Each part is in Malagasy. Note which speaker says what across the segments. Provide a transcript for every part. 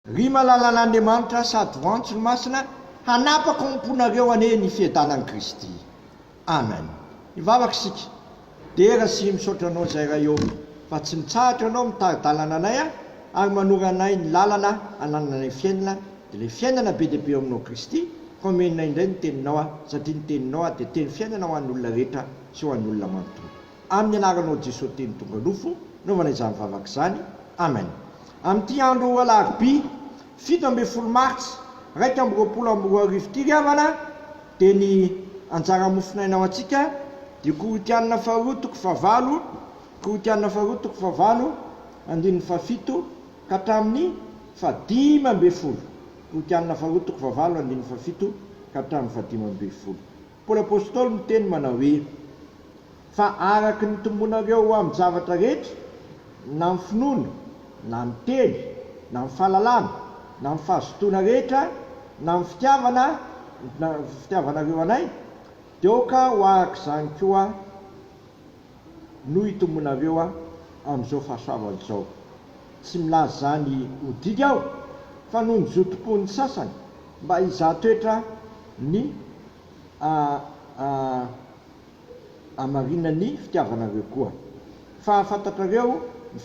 Speaker 1: Ry malalan'Andriamanitra sady voantso ny Masina, hanapaka ao am-ponareo anie ny fiadanan'i Kristy. Amen. Hivavaka isika. Dera sy misaotra Anao izay Ray ô, fa tsy mitsahatra Ianao mitari-dalana anay ary manoro anay ny lalana hanananay fiainana, dia ilay fiainana be dia be ao Aminao Kristy, ka omenay indray ny Teninao satria ny Teninao dia teny fiainana ho an'ny olona rehetra sy ho an'ny olona manontolo. Amin'ny anaranao Jesoa Teny tonga nofo, naovana izany vavaka izany. Amen. Amin'ity andro alarobia 17 martsa 2021 ity ry havana dia ny anjara mofonaina ho antsika dia Korintianina faharoa toko fahavalo, Korintianina faharoa toko fahavalo andininy fahafito ka hatramin'ny fahadimy ambin'ny folo. Korintianina faharoa toko fahavalo andininy fahafito ka hatramin'ny fahadimy ambin'ny folo. Paoly Apostoly miteny manao hoe, Fa araka ny tombonareo amin-javatra rehetra, na amin'ny finoana, na amin'ny teny, na amin'ny fahalalana, na amin'ny fahazotoana rehetra, na amin'ny fitiavana, na fitiavanareo anay, dia aoka ho araka izany koa no hitombonareo amin'izao fahasoavana izao. Tsy milaza izany ho didy aho, fa noho ny zotom-pon'ny sasany, mba hizaha toetra ny hamarina ny fitiavanareo koa. Fa fantatrareo ny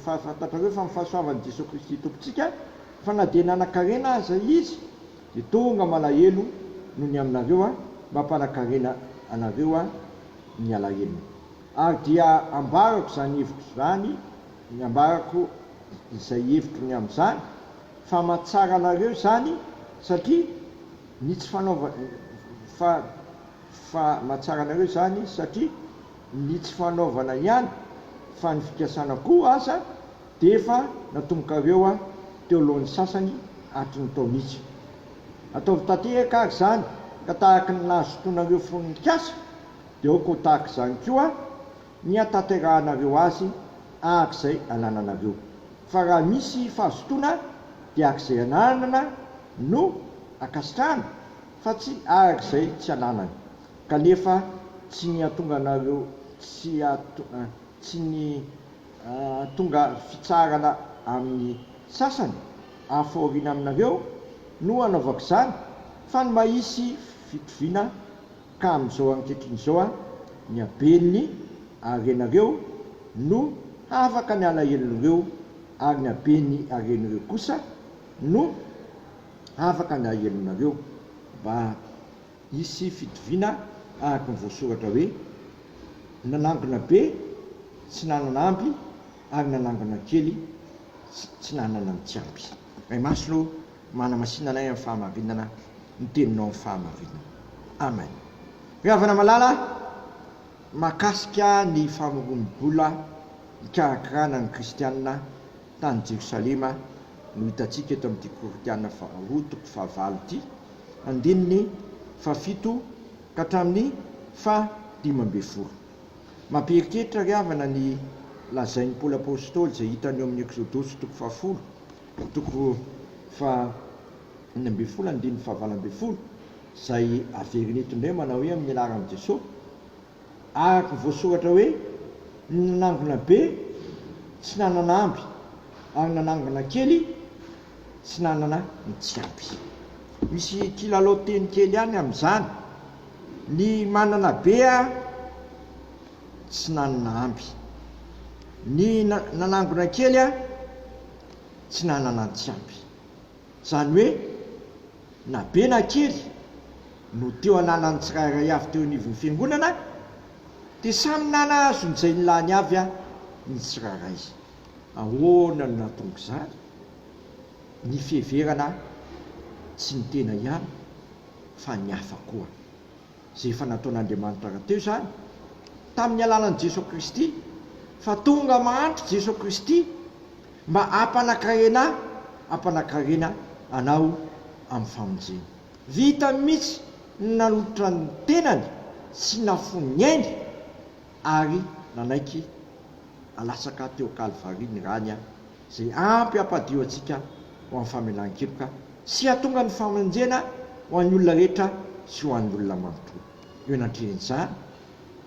Speaker 1: fa fantatrareo fa ny fahasoavan'i Jesoa Kristy Tompontsika, fa na dia nanan-karena aza Izy, dia tonga malahelo noho ny aminareo mba hampanan-karena anareo ny alahelony. Ary dia ambarako izany hevitro izany, ny ambarako izay hevitro ny amin'izany, fa mahatsara anareo izany, satria ny tsy fanaova fa fa mahatsara anareo izany satria ny tsy fanaovana ihany fa ny fikasana koa aza dia efa natombokareo aho teo alohan'ny sasany hatry ny tao mihitsy. Ataovy tanteraka ary izany ka tahaky ny nahazotoanareo fony nikasa dia aoka ho tahaka izany koa ny hahatanterahanareo azy araka izay anananareo. Fa raha misy fahazotoana dia araka izay ananana no ankasitrahana fa tsy araka izay tsy ananana. Kanefa tsy ny hahatonga anareo tsy tsy ny hahatonga fitsaharana amin'ny sasany hahafaoriana aminareo no hanaovako izany fa ny mba hisy fitoviana Ka amin'izao ankehitriny izao ny haben'ny harenareo no hahafaka ny alahelon'ireo ary ny haben'ny haren'ireo kosa no hahafaka ny alahelonareo, mba hisy fitoviana araka ny voasoratra hoe, Nanangona be tsy nanana amby ary nanangona kely tsy nanana ny tsy ampy. Ray Masina ô, manamasina anay amin'ny fahamarinana ny teninao amin'ny fahamarinana. Amen. Ry havana malala, mahakasika ny famoron'ny-bola hikarakarana ny kristiana tany Jerosalema no hitantsika eto amin'ity Korintiana faharoa toko fahavalo ity, andininy fahafito ka hatramin'ny faha-15. Mampieritreritra ry havana ny lazain'i Paoly Apostoly izay hitany eo amin'ny Eksodosy toko fahafolo, toko faha 16 andininy faha 18, izay averina eto indray manao hoe amin'ny anaran'i Jesoa, araka ny voasoratra hoe, ny nanangona be tsy nanana amby, ary nanangona kely tsy nanana ny tsy ampy. Misy kilalao teny kely ihany amin'izany, ny manana be tsy nanana amby, ny nanangona kely tsy nanana ny tsy ampy. Izany hoe na be na kely no teo ananan'ny tsirairay avy teo anivon'ny fiangonana dia samy nanahazo izay nilany avy ny tsirairay. Ahoana no nahatonga izany? Ny fiheverana tsy ny tena ihany fa ny hafa koa. Izay efa nataon'Andriamanitra rahateo izany tamin'ny alalan'i Jesoa Kristy, fa tonga mahantra Jesoa Kristy mba hampanakarena ahy, hampanakarena anao amin'ny famonjena. Vitany mihitsy ny nanolotra ny tenany sy nafoy ny ainy ary nanaiky halatsaka teo Kalvary ny rany izay ampy hampadio antsika ho amin'ny famelan-keloka sy hahatonga ny famonjena ho an'ny olona rehetra sy ho an'ny olona manontolo. Eo anatrehan'izany,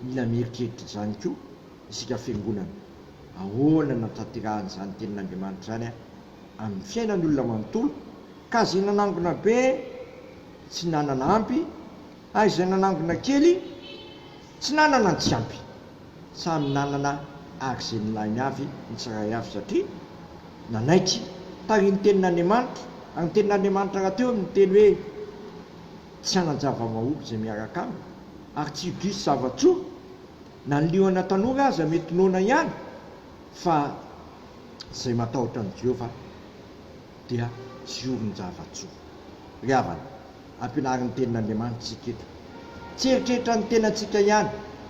Speaker 1: mila mieritreritra izany koa isika fiangonana. Ahoana no hahatanterahan'izany tenin'Andriamanitra izany? amin'ny fiainan'ny olona manontolo, ka izay nanangona be tsy nanana ampy, ary izay nanangona kely tsy nanana ny tsy ampy. Samy nanana araka izay nilainy avy ny tsirairay avy satria nanaiky tarihin'ny tenin'Andriamanitra, ary ny tenin'Andriamanitra rahateo miteny hoe tsy hanan-java-mahomby izay miaraka aminy, ary tsy hidrisy zava-tsoa, na ny liona tanora aza mety noana ihany, fa izay matahotra an'i Jehovah dia tsy orin-java-tsoa. Ry havana, ampianarin'ny Tenin'Andriamanitra isika eto. Tsy hieritreritra ny tenantsika ihany,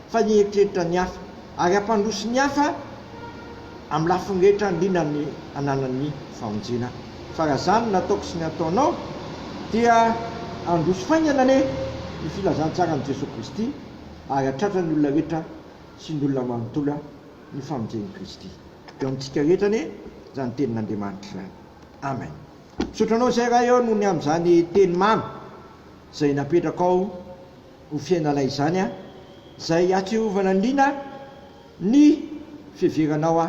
Speaker 1: fa hieritreritra ny hafa, ary hampandroso ny hafa amin'ny lafiny rehetra, indrindra ny ananan'ny famonjena. Fa raha izany no nataoko sy ny ataonao, dia handroso faingana anie ny filazantsaran'i Jesoa Kristy, ary hahatratra ny olona rehetra sy ny olona manontolo ny famonjen'i Kristy. Eo amintsika rehetra anie izany tenin'Andriamanitra izany. Amen. Misaotra anao izay Ray ô noho ny amin'izany teny mamy izay napetrakao ho fiainanay izany a, izay ahatsiarovana indrindra ny fiheveranao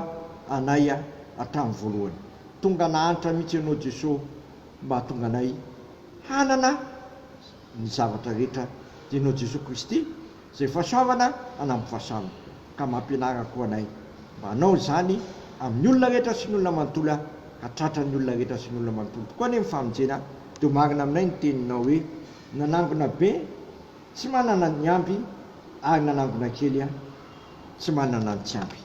Speaker 1: anay hatramin'ny voalohany. Tonga nahantra mihitsy ianao Jesoa mba hahatonga anay hanana ny zavatra rehetra dia ianao Jesoa Kristy Izay fahasoavana hanampy fahasoavana, ka mampianara koa anay mba hanao izany amin'ny olona rehetra sy ny olona manontolo aho, ka tratran'ny olona rehetra sy ny olona manontolo tokoa anie ny famonjena, dia ho marina aminay ny teninao hoe, Nanangona be tsy manana ny ampy, ary nanangona kely tsy manana ny tsy ampy.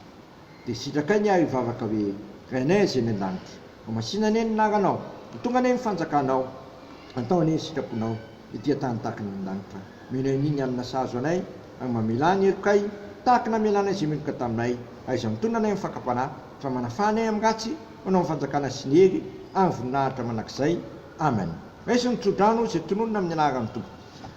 Speaker 1: Dia sitrakay ny ahy hivavaka hoe, Rainay izay any an-danitra, homasina anie ny anaranao, ho tonga anie ny fanjakanao, atao anie ny sitraponao ety an-tany tahaka ny any an-danitra. Mino an'i ny hanina sahazo anay, ary mamelà ny helokay, tahaka ny namelanay izay meloka taminay, ary iza mitondra anay amin'ny fakam-panahy, fa manafaha anay amin'ny ratsy, ho anao ny fanjakana sy ny hery ary ny voninahitra mandrakizay. Amen. Raiso ny tsodrano izay tononina amin'ny anaran'ny Tompo.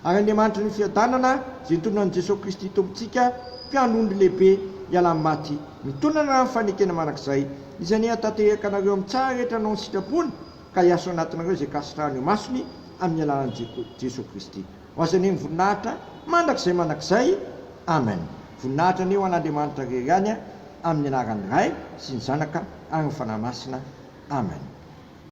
Speaker 1: Ary Andriamanitry ny fiadanana, izay nitondra an'i Jesoa Kristy Tompontsika, Mpiandry ondry lehibe, hiala amin'ny maty, mitondra ny ran'ny fanekena mandrakizay, izay nihatanteraka anareo amin'ny tsara rehetra hanao ny sitrapony, ka hiasa ao anatinareo izay ankasitrahany eo imasony, amin'ny alalan'i Jesoa Kristy. Ho Azy anie ny voninahitra, mandrakizay mandrakizay. Amen. Voninahitra anie ho an'Andriamanitra irery ihany, amin'ny anaran'ny Ray, sy ny Zanaka, ary ny Fanahy Masina. Amen.